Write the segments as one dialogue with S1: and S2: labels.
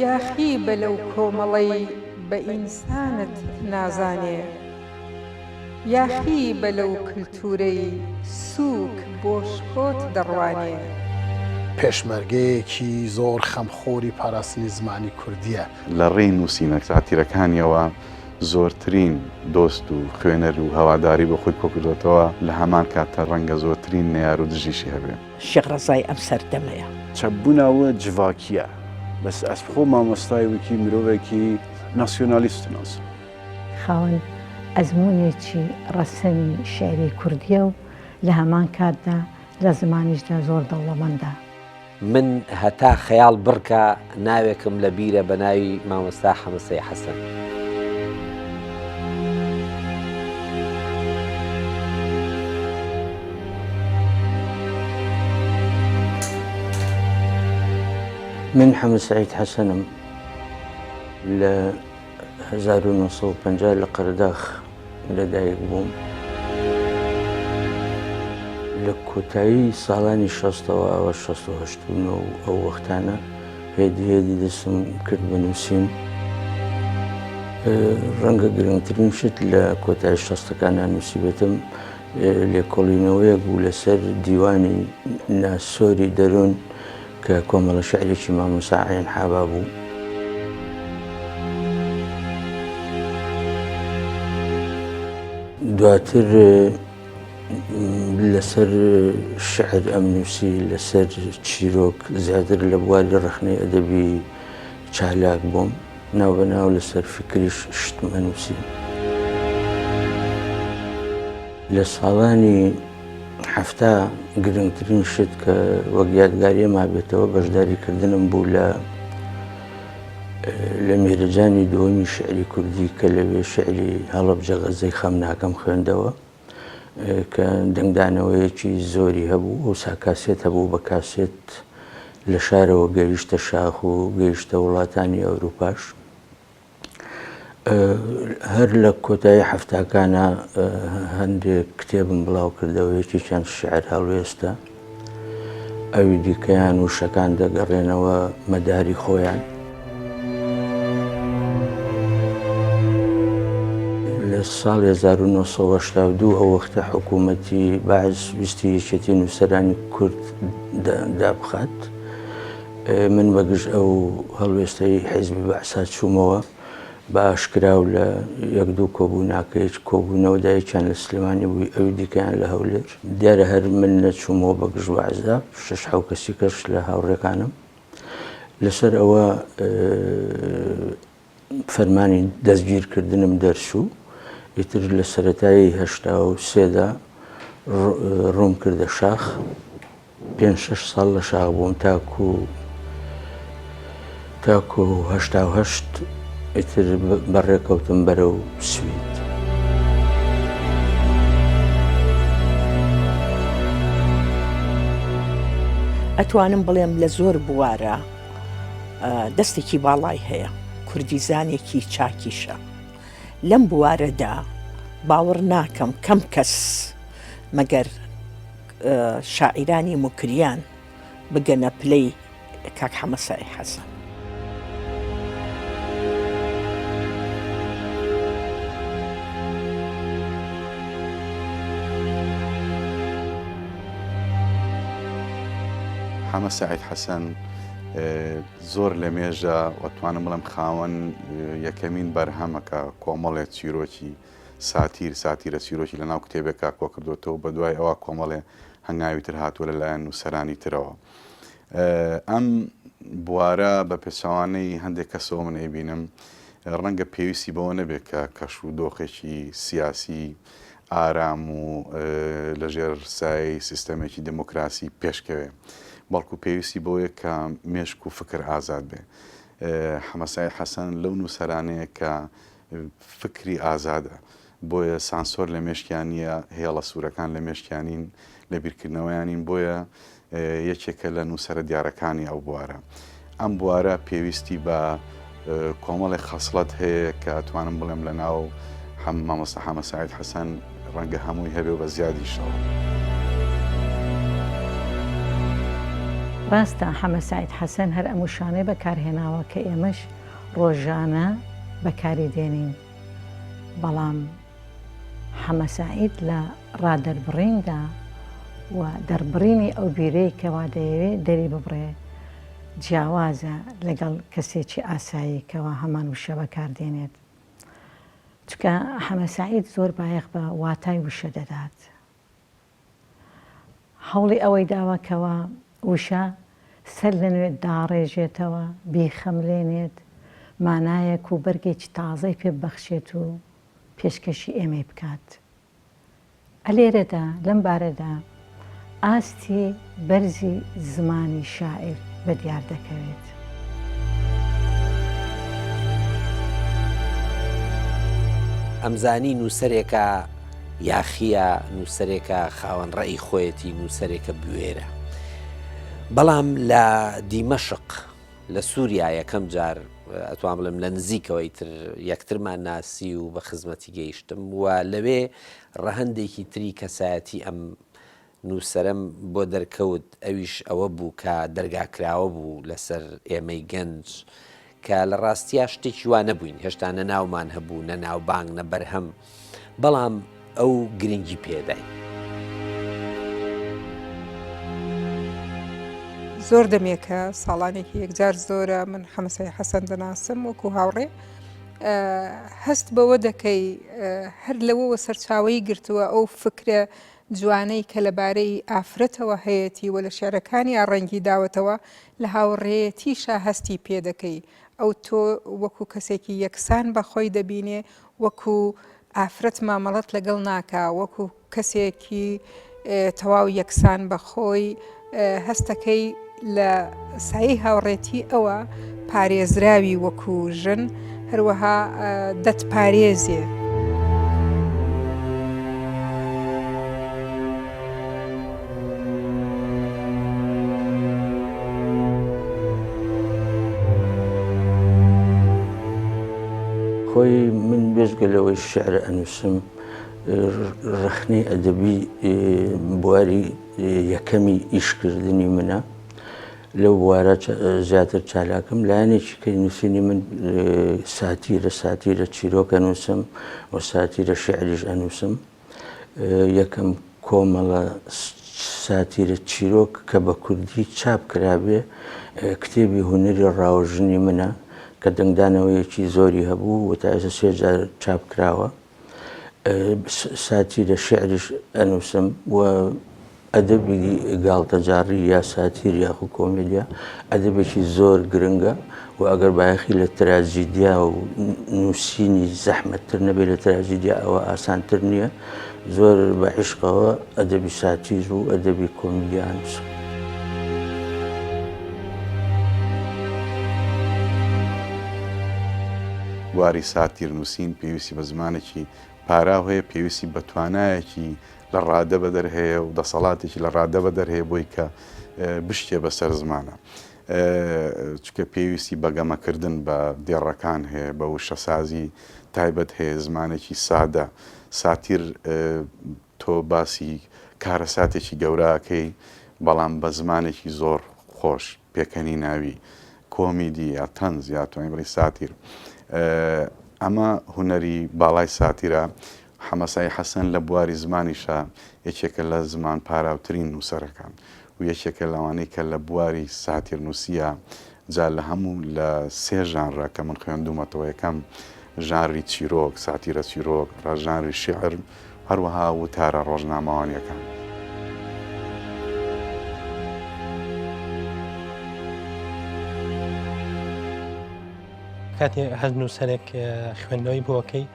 S1: یاخی بە لەو کۆمەڵەی بە ئینسانت نازانێ. یاخی بە لەو کلتورەی سوک بۆ شکۆت دەڕوانێ.
S2: پێشمەرگەیەکی زۆر خەمخۆری پاراستنی زمانی کوردییە.
S3: لە ڕێی نووسینە ساتیرەکانیەوە زۆرترین دۆست و خوێنەر و هەواداری بۆ خۆی کۆکردۆتەوە، لە هەمان کاتدا ڕەنگە زۆرترین نەیار و دژیشی هەبێ.
S4: شێخ ڕەزای ئەم سەردەمەیە.
S5: چەپبوونا و جڤاکییە. بەس ئەز بخۆ مامۆستای وەکی مرۆڤێکی ناسیۆنالیست ناسم.
S6: خاوەن ئەزموونێکی ڕەسەنی شیعری کوردییە و لە هەمان کاتدا لە زمانیشدا زۆر دەوڵەمەندە.
S7: من هەتا خەیاڵ بڕکا ناوێکم لە بیرە بە ناوی مامۆستا حەمە سەی حەسەن.
S8: من حەمە سەعید حەسەنم لە 1950 لە قەرداخ لەدایک بووم. لە کۆتایی ساڵانی شەستەوە ئەوە 68 و نۆ و ئەو وەختانە هێدی هێدی دەستم کرد بە نووسین. ڕەنگە گرنگترین شت لە کۆتایی شەستەکانە نووسیبێتم لێکۆڵینەوەیەک بوو لەسەر دیوانی ناسۆری دەروون کە کۆمەڵە شعرێکی مامۆستا عەین حابا بوو. دواتر لەسەر شعر ئەم نووسی لەسەر چیرۆک زیاتر لە بواری ڕەخنەی ئەدەبی چالاک بووم ناوبەناو لەسەر فکریش شتم ئەنووسی. لە ساڵانی حەفتا گرنگترین شت کە وەک یادگاریە مابێتەوە بەشداری کردنم بوو لە لە میرەجانی دووەمی شعری کوردی کە لەوێ شعری هەڵەبجە غەزەی خەمناکەم خوێندەوە کە دەنگدانەوەیەکی زۆری هەبوو ئەو ساکاسێت هەبوو بە کاسێت لە شارەوە گەیشتە شاخ و گەیشتە وڵاتانی ئەوروپاش. هەر لە کۆتایی حەفتاکانە هەندێک کتێبم بڵاو کردەوە یەکێکیان شعر هەڵوێستە ئەوی دیکەیان وشەکان دەگەڕێنەوە مەداری خۆیان. لە ساڵی 1982 ئەو وەختە حکوومەتی بەعس ویستی یەکێتی نووسەرانی کورد دابخات. من بە گژ ئەو هەڵوێستەی حیزبی بەعسا چوومەوە، بە ئاشکرا و لە یەک دوو کۆبووناکە یەک کۆبوونەوەدا یەکیان لە سلێمانی بوو ئەوی دیکەیان لە هەولێر. دیارە هەر من نەچوومەوە بە گژ بەعسدا، شەش حەو کەسی کەش لە هاوڕێکانم لەسەر ئەوە فەرمانی دەستگیرکردنم دەرچوو، ئیتر لە سەرەتای 83 دا ڕووم کردە شاخ، پێنج شەش ساڵ لە شاخ بووم تاکو تاکو 88 ئیتر بەڕێکەوتم بەرەو سوید.
S4: ئەتوانم بڵێم لە زۆر بوارە دەستێکی باڵای هەیە، کوردیزانێکی چاکیشە. لەم بوارەدا باوەڕ ناکەم کەم کەس مەگەر شاعیرانی موکریان بگەنە پلەی کاک حەمە سەعید حەسەن.
S3: حەمە سەعید حەسەن زۆر لە مێژە وەتوانم بڵێم خاوەن یەکەمین بەرهەمە کە کۆمەڵێ چیرۆکی ساتیر، ساتیرە چیرۆکی لە ناو کتێبێکا کۆکردۆتەوە، بە دوای ئەوە کۆمەڵێ هەنگاوی تر هاتووە لە لایەن نووسەرانی ترەوە. ئەم بوارە بە پێچەوانەی هەندێک کەسەوە من ئەیبینم ڕەنگە پێویستی بەوە نەبێت کە کەش و دۆخێکی سیاسی ئارام و لەژێر سایەی سیستەمێکی دێمۆکراسی پێشکەوێ، بەڵکو پێویستی بەوەیە کە مێشک و فکر ئازاد بێ. حەمەسەعید حەسەن لەو نووسەرانەیە کە فکری ئازادە، بۆیە سانسۆر لە مێشکیان نییە، هێڵە سوورەکان لە مێشکیان نین، لە بیرکردنەوەیان نین، بۆیە یەکێکە لە نووسەرە دیارەکانی ئەو بوارە. ئەم بوارە پێویستی بە کۆمەڵێک خەسڵەت هەیە کە ئەتوانم بڵێم لە ناو مامۆستا حەمە سەعید حەسەن ڕەنگە هەمووی هەبێ و بە زیادیشەوە.
S6: ڕاستە حەمە سەعید حەسەن هەر ئەم وشانەی بەکارهێناوە کە ئێمەش ڕۆژانە بەکاری دێنین، بەڵام حەمە سەعید لە ڕادەربڕیندا و دەربڕینی ئەو بیرەی کەوا دەیەوێ دەری ببڕێ جیاوازە لەگەڵ کەسێکی ئاسایی کەوا هەمان وشە بەکار دێنێت. چونکە حەمە سەعید زۆر بایەخ بە واتای وشە دەدات. هەوڵی ئەوەی داوە کەوا وشە سەر لە نوێ داڕێژێتەوە، بیخەملێنێت، مانایەک و بەرگێکی تازەی پێ ببەخشێت و پێشکەشی ئێمەی بکات. ئە لێرەدا، لەم بارەدا ئاستی بەرزی زمانی شاعیر بەدیار دەکەوێت.
S7: ئەمزانی نووسەرێکە یاخییە، نووسەرێکە خاوەن ڕەئی خۆیەتی، نووسەرێکە بوێرە. بەڵام لە دیمەشق لە سووریا یەکەم جار ئەتوان بڵێم لە نزیکەوە ئیتر یەکترمان ناسی و بە خزمەتی گەیشتم و لەوێ ڕەهەندێکی تری کەسایەتی ئەم نووسەرەم بۆ دەرکەوت ئەویش ئەوە بوو کە دەرگا کراوە بوو لەسەر ئێمەی گەنج کە لە ڕاستیا شتێکی وا نەبووین هێشتا نە ناومان هەبوو نە ناوبانگ نە بەرهەم بەڵام ئەو گرنگی پێداین.
S1: زۆر دەمێکە ساڵانێکی یەکجار زۆرە من حەمەسەی حەسەن دەناسم وەکو هاوڕێ هەست بەوە دەکەی هەر لەوەوە سەرچاوەی گرتووە ئەو فکرە جوانەی کە لەبارەی ئافرەتەوە هەیەتی و لە شیعرەکانیا ڕەنگی داوەتەوە، لە هاوڕێیەتیشا هەستی پێ دەکەی. ئەو تۆ وەکوو کەسێکی یەکسان بە خۆی دەبینێ، وەکوو ئافرەت مامەڵەت لەگەڵ ناکا، وەکوو کەسێکی تەواو یەکسان بە خۆی هەستەکەی لە سایەی هاوڕێتی ئەوە پارێزراوی وەکو ژن هەروەها دەتپارێزێ.
S8: خۆی من بێجگە لەوەی شیعر ئەنووسم ڕەخنەی ئەدەبی بواری یەکەمی ئیشکردنی منە لەو بوارە زیاتر چالاکم لایەنێکی کەی نووسینی من ساتیرە ساتیرە چیرۆک ئەنووسم و ساتیرە شعریش ئەنووسم یەکەم کۆمەڵە ساتیرە چیرۆک کە بە کوردی چاپ کرابێ کتێبی هونەری ڕاوژنی منە کە دەنگدانەوەیەکی زۆری هەبوو و تا ئێستا سێ جار چاپ کراوە ساتیرە شیعریش ئەنووسم و ئەدەبی گاڵتەجاڕی یا ساتیر یاخو کۆمیدیا ئەدەبێکی زۆر گرنگە و ئەگەر بایەخی لە تراجیدیا و نووسینی زەحمەتتر نەبێت لە تراجیدیا ئەوە ئاسانتر نییە زۆر بە عیشقەوە ئەدەبی ساتیر و ئەدەبی کۆمیدیا ئەنووسم.
S3: بواری ساتیر نووسین پێویستی بە زمانێکی پاراو هەیە، پێویستی بە توانایەکی لە ڕادە بەدەر هەیە و دەسەڵاتێکی لە ڕادە بەدەر هەیە بۆی کە بشکێ بەسەر زمانە. چونکە پێویستی بە گەمەکردن بە دێڕەکان هەیە، بە وشەسازی تایبەت هەیە، زمانێکی سادە. ساتیر تۆ باسی کارەساتێکی گەورە ئەکەی بەڵام بە زمانێکی زۆر خۆش، پێکەنیناوی، کۆمیدی یا تەنز یا توانی بڵێی ساتیر. ئەمە هونەری باڵای ساتیرە. حەمەسەعید حەسەن لە بواری زمانیشا یەکێکە لە زمان پاراوترین نووسەرەکان و یەکێکە لەوانەی کە لە بواری ساتیرنووسییە جا لە هەموو لە سێ ژانرە کە من خوێندوومەتەوە یەکەم ژانری چیرۆک، ساتیرە چیرۆک، ژانری شیعر، هەروەها وتارە ڕۆژنامەوانییەکان.
S9: کاتێ هەر نووسەرێک خوێندنەوەی بۆکەی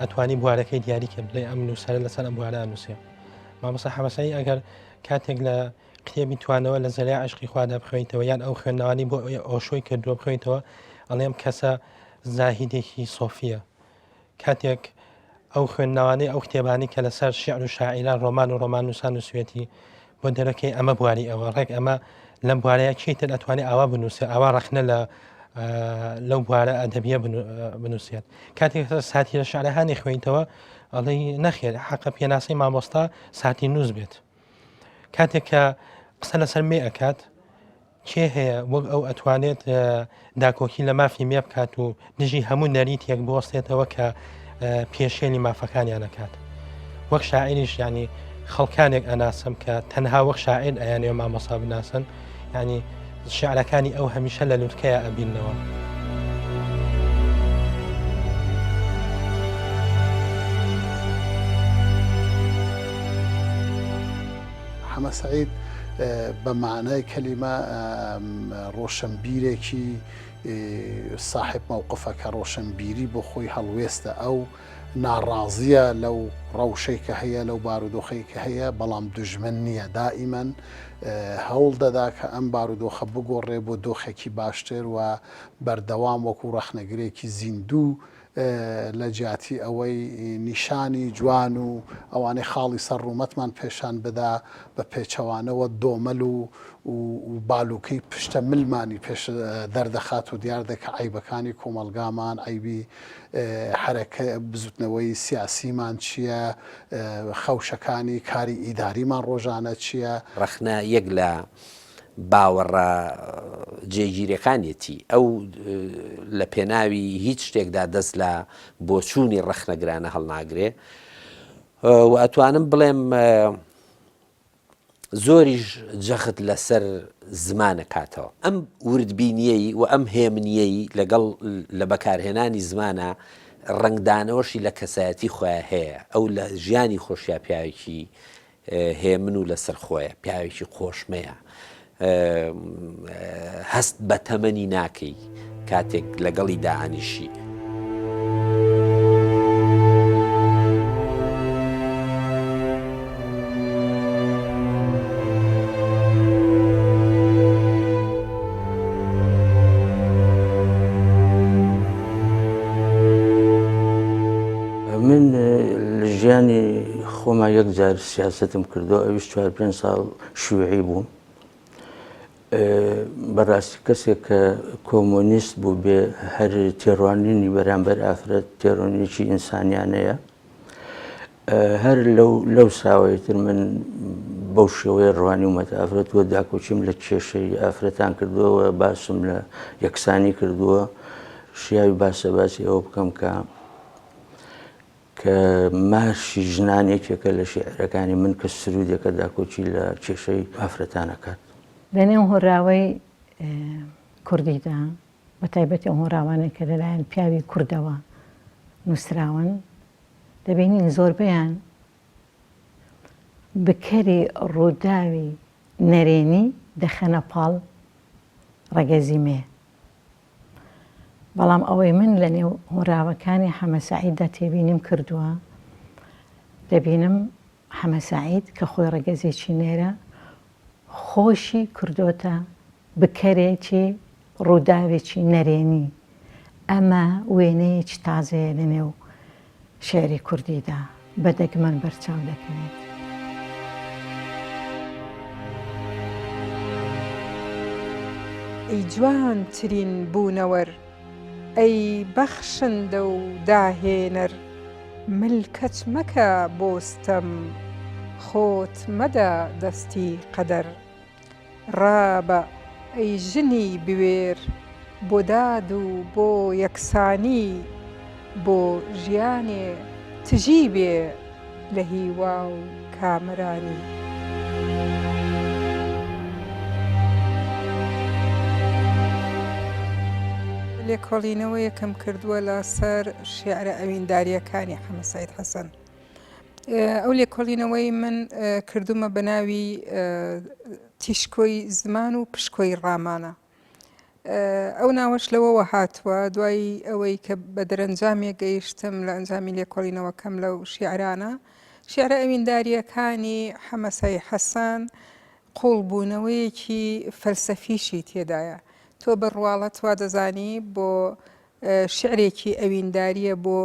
S9: ئەتوانی بوارەکەی دیاری کە بڵێ ئەم نووسەرە لەسەر ئەم بوارە نووسێ مامۆستا حەمەسەی ئەگەر کاتێک لە کتێبی توانەوە لە زەریا عشقی خوادا بخوێنیتەوە یان ئەو خوێندنەوانی بۆ ئۆشۆی کردووە بخوێنیتەوە ئەڵێم کەسە زاهیدێکی سۆفیە کاتێک ئەو خوێندنەوانەی ئەو کتێبانی کە لەسەر شعر و شاعیران ڕۆمان و ڕۆمان نووسان نووسوێتی بۆ دەرەکەی ئەمە بواری ئەوە ڕێک ئەمە لەم بوارەیە چیتر ئەتوانێت ئاوا بنووسێ ئاوا ڕەخنە لە لەو بوارە ئەدەبیە بنووسێت کاتێک ساتی لە شعرەکانی خوێنیتەوە ئەڵێ نەخێر حەقە پێناسەی مامۆستا ساتی نووس بێت کاتێک کە قسە لەسەر مێ ئەکات کێ هەیە وەک ئەو ئەتوانێت داکۆکی لە مافی مێ بکات و دژی هەموو نەریتێک بوەستێتەوە کە پێشێلی مافەکانیان ئەکات. وەک شاعیریش یانی خەڵکانێک ئەناسم کە تەنها وەک شاعیر ئەیانەوێ مامۆستا بناسن یانی شعرەکانی ئەو هەمیشە لە لوتکەیە ئەبیننەوە.
S2: حەمە سەعید بە مەعنای کەلیمە ڕۆشنبیرێکی ساحێب مەوقفە کە ڕۆشنبیری بۆ خۆی هەڵوێستە، ئەو ناڕازییە لەو ڕەوشەی کە هەیە، لەو بارودۆخەی کە هەیە، بەڵام دوژمن نییە، دائیمەن هەوڵ دەدا کە ئەم بارودۆخە بگۆڕێ بۆ دۆخێکی باشتر و بەردەوام وەکوو ڕەخنەگرێکی زیندوو لە جیاتی ئەوەی نیشانی جوان و ئەوانەی خاڵی سەر ڕوومەتمان پێشان بدا، بە پێچەوانەوە دۆمەل و و بالوکەی پشتە ملمانی پێش دەردەخات و دیار دە کە عەیبەکانی کۆمەڵگامان، عەیبی حەرەکە بزوتنەوەی سیاسیمان چییە، خەوشەکانی کاری ئیداریمان ڕۆژانە چییە.
S7: ڕەخنە یەک لە باوەڕە جێگیرەکانیەتی، ئەو لە پێناوی هیچ شتێکدا دەست لە بۆچوونی ڕەخنەگرانە هەڵناگرێ و ئەتوانم بڵێم زۆریش جەخت لەسەر زمان ئەکاتەوە. ئەم وردبینییەی و ئەم هێمنییەی لەگەڵ لە بەکارهێنانی زمانا ڕەنگدانەوەشی لە کەسایەتی خۆیا هەیە، ئەو لە ژیانی خۆشیا پیاوێکی هێمن و لەسەرخۆیە، پیاوێکی قۆشمەیە، هەست بە تەمەنی ناکەی کاتێک لەگەڵی دائەنیشی.
S8: من لە ژیانی خۆما یەک جار سیاسەتم کردو ئەویش چوار پێنج ساڵ شیوعی بووم. بەڕاستی کەسێک کە کۆمۆنیست بوو بێ هەر تێڕوانینی بەرامبەر ئافرەت تێڕۆنێکی ئینسانیانەیە هەر لەو لەو ساوەیتر من بەو شێوەیە ڕوانیومەتە ئافرەت وە داکۆکیم لە کێشەی ئافرەتان کردووە باسم لە یەکسانی کردووە شیاوی باسە باسی ئەوە بکەم کە کە مارشی ژنان یەکێکە لە شیعرەکانی من کە سروودێکە داکۆکی لە کێشەی ئافرەتان ئەکات.
S6: لە نێو هۆنراوەی کوردیدا، بە تایبەتی ئەو هۆنراوانەی کە لەلایەن پیاوی کوردەوە نووسراون، دەبینین زۆربەیان بکەری ڕووداوی نەرێنی دەخەنە پاڵ ڕەگەزی مێ. بەڵام ئەوەی من لە نێو هۆنراوەکانی حەمە سەعیددا تێبینیم کردووە، دەبینم حەمە سەعید کە خۆی ڕەگەزێکی نێرە، خۆشی کردۆتە بکەرێکی ڕووداوێکی نەرێنی. ئەمە وێنەیەکی تازەیە لە نێو شیعری کوردیدا بە دەگمەن بەرچاو دەکەوێت.
S1: ئەی جوانترین بوونەوەر، ئەی بەخشندە و داهێنەر، ملکەچ مەکە بۆ ستەم، خۆت مەدە دەستی قەدەر. ڕابە ئەی ژنی بوێر، بۆ داد و بۆ یەکسانی، بۆ ژیانێ تژی بێ لە هیوا و کامەرانی. لێکۆڵینەوەیەکم کردووە لە سەر شیعرە ئەویندارییەکانی حەمە سەعید حەسەن. ئەو لێکۆڵینەوەی من کردومە بە ناوی تیشکۆی زمان و پشکۆی ڕامانە. ئەو ناوەش لەوەوە هاتووە دوای ئەوەی کە بە دەرەنجامێک گەیشتم لە ئەنجامی لێکۆڵینەوەکەم لەو شیعرانە شیعرە ئەویندارییەکانی حەمەسەی حەسەن قوڵبوونەوەیەکی فەلسەفیشی تێدایە تۆ بە ڕواڵەت وا دەزانی بۆ شیعرێکی ئەویندارییە بۆ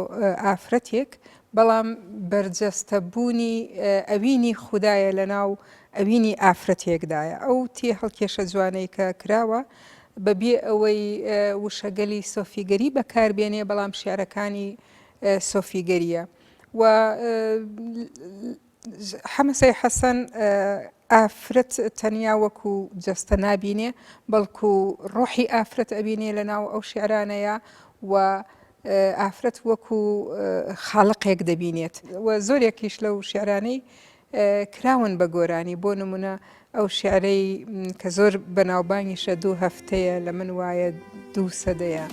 S1: ئافرەتێک، بەڵام بەرجەستە بوونی ئەوینی خودایە لەناو ئەوینی ئافرەتێکدایە. ئەو تێهەڵکێشە جوانەی کە کراوە بە بێ ئەوەی وشەگەلی سۆفیگەری بەکار بێنێ، بەڵام شیعرەکانی سۆفیگەرییە و حەمەسەی حەسەن. ئافرەت تەنیا وەکو جەستە نابینێ بەڵکو ڕۆحی ئافرەت ئەبینێ لە ناو ئەو شیعرانەیە و ئافرەت وەکو خاڵقێک دەبینێت و زۆرێکیش لەو شیعرانەی کراون بە گۆرانی بۆ نمونە ئەو شیعرەی کە زۆر بەناوبانگیشە دوو هەفتەیە لە من وایە دوو سەدەیە.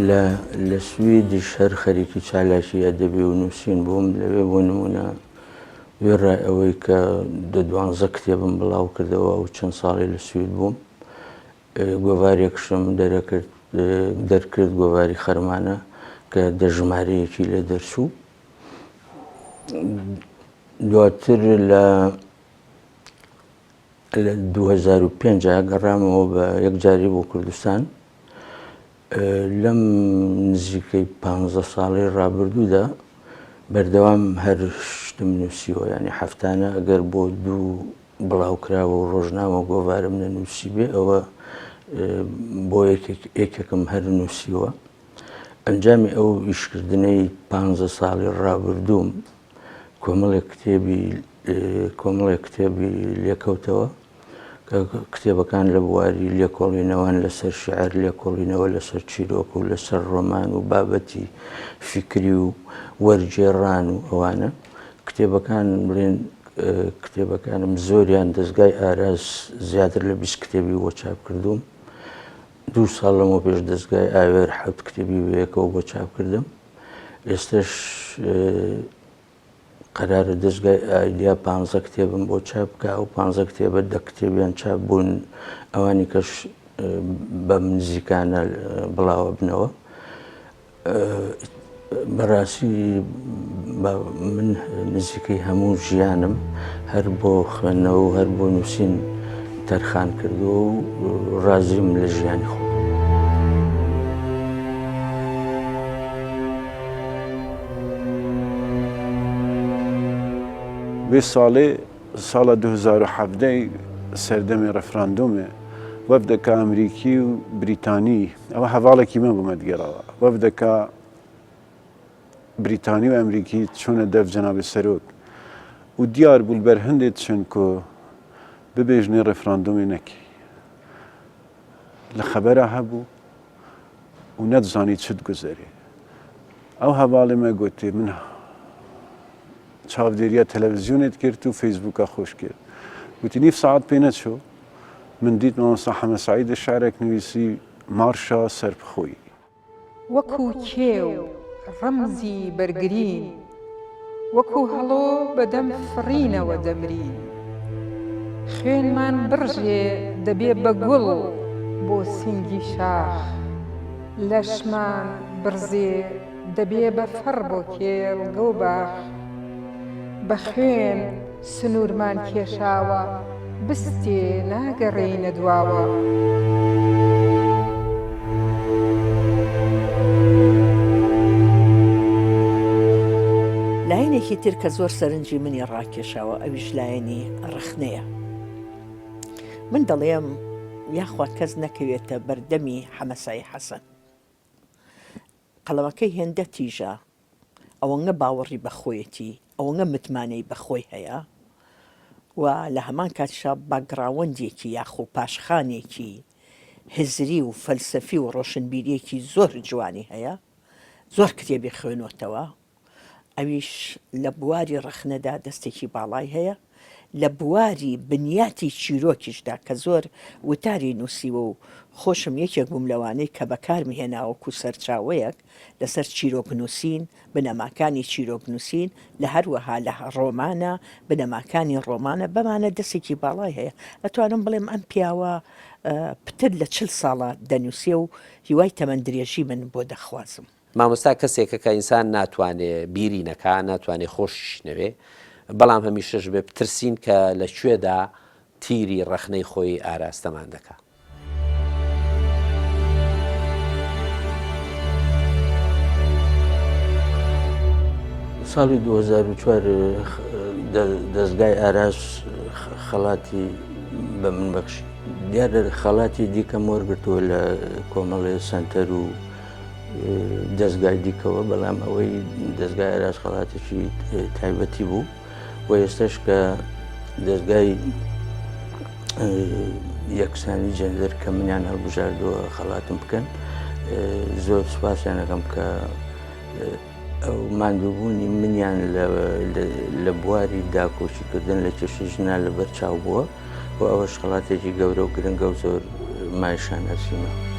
S8: لە لە سویدیش هەر خەریکی چالاکی ئەدەبی و نووسین بووم لەوێ بۆ نموونە وێڕای ئەوەی کە دە دوانزە کتێبم بڵاو کردەوە و چەند ساڵی لە سوید بووم گۆڤارێکشم دەرەکرد دەرکرد گۆڤاری خەرمانە کە دە ژمارەیەکی لێ دەرچوو دواتر لە لە 2005 گەڕامەوە بە یەکجاری بۆ کوردستان لەم نزیکەی پانزە ساڵەی ڕابردوودا بەردەوام هەر شتم نووسیوە یانی هەفتانە ئەگەر بۆ دوو بڵاوکراوە و ڕۆژنامە و گۆڤارم نەنووسیبێ ئەوە بۆ یەکێکم هەر نووسیوە ئەنجامی ئەو ئیشکردنەی پانزە ساڵی ڕابردووم کۆمەڵێک کتێبی کۆمەڵێک کتێبی لێکەوتەوە کە کتێبەکان لە بواری لێکۆڵینەوەن لەسەر شیعر، لێکۆڵینەوە لەسەر چیرۆک و لەسەر ڕۆمان و بابەتی فیکری و وەرگێڕان و ئەوانە. کتێبەکان بڵێن کتێبەکانم زۆریان دەزگای ئاراس زیاتر لە 20 کتێبی بۆ چاپ کردووم. دوو ساڵ لەمەو پێش دەزگای ئاوێر حەوت کتێبی بەیەکەوە بۆ چاپ کردم. ئێستەش قەرارە دەزگای ئایدیا پانزە کتێبم بۆ چاپ بکا، ئەو پانزە کتێبە دە کتێبیان چاپ بوون، ئەوانی کەش بەم نزیکانە بڵاوە بنەوە. بەڕاستی من نزیکەی هەموو ژیانم هەر بۆ خوێندنەوە و هەر بۆ نووسین تەرخان کردووە و ڕازیم لە ژیانی خۆم.
S5: وێ ساڵێ ساڵە 2017 سەردەمی ڕفراندۆمێ وەفدەکە ئەمریکی و بریتانی ئەوە هەواڵێکی من بوومە دگێڕەوە وەفدەکە بریتانی و ئەمریکی چۆنە دەف جەنابی سەرۆک و دیار بوو بەر هەندێک چەند کۆ ببێژنێ ڕفراندۆمێ نەکەی لە خەبەرا هەبوو و نەتزانی چت گوزەرێ ئەو هەواڵێ مە گوتێ من چاودێریە تەلەڤزیۆنێت کرد و فەیسبووکە خۆش کرد گوتی نیف ساعت پێ نەچوو من دیت مامۆستا حەمە سعید شعرێک نویسی مارشا سەربخۆی.
S1: وەکوو کێو ڕەمزی بەرگرین. وەکوو هەڵۆ بە دەم فڕینەوە دەمرین. خوێنمان بڕژێ دەبێ بە گوڵ بۆ سینگی شاخ. لەشمان بڕزێ دەبێ بە فەڕ بۆ کێڵگە و باخ. بە خوێن سنوورمان کێشاوە بستێ ناگەڕێینە دواوە.
S4: لایەنێکی تر کە زۆر سەرنجی منی ڕاکێشاوە ئەویش لایەنی ڕەخنەیە. من دەڵێم یاخوا کەس نەکەوێتە بەردەمی حەمەسای حەسەن. قەڵەمەکەی هێندە تیژە، ئەوەنگە باوەڕی بە خۆیەتی، ئەوەنگە متمانەی بە خۆی هەیە و لە هەمان کاتیشا باکگڕاوەندێکی یاخۆ پاشخانێکی هزری و فەلسەفی و ڕۆشنبیرییەکی زۆر جوانی هەیە، زۆر کتێبی خوێنۆتەوە. ئەویش لە بواری ڕەخنەدا دەستێکی باڵای هەیە، لە بواری بنیاتی چیرۆکیشدا کە زۆر وتاری نووسیوە و خۆشم یەکێک بووم لەوانەی کە بەکارم هێنا وەکوو سەرچاوەیەک لەسەر چیرۆکنووسین، بنەماکانی چیرۆکنووسین، لە هەروەها لە ڕۆمانە، بنەماکانی ڕۆمانە، بەمانە دەستێکی باڵای هەیە. ئەتوانم بڵێم ئەم پیاوە پتر لە چل ساڵە دەنووسێ و هیوای تەمەندرێژی من بۆ دەخوازم.
S7: مامۆستا کەسێکە کە ئینسان ناتوانێ بیری نەکا، ناتوانێ خۆشیشی نەوێ، بەڵام هەمیشەش بێ بترسین کە لە کوێدا تیری ڕەخنەی خۆی ئاراستەمان دەکا.
S8: ساڵی 2004 دەزگای ئاراس خەڵاتی بە من بەخشی. دیارە خەڵاتی دیکەم وەرگرتووە لە کۆمەڵێ سەنتەر و دەزگای دیکەوە، بەڵام ئەوەی دەزگای ئاراس خەڵاتێکی تایبەتی بوو و ئێستاش کە دەزگای یەکسانی جێندەر کە منیان هەڵبژاردووە خەڵاتم بکەن زۆر سوپاسیان ئەکەم کە ئەو ماندووبوونی منیان لە بواری داکۆکیکردن لە کێشەی ژنان لەبەر چاو بووە و ئەوەش خەڵاتێکی گەورە و گرنگە و زۆر مایەی شانازیمە.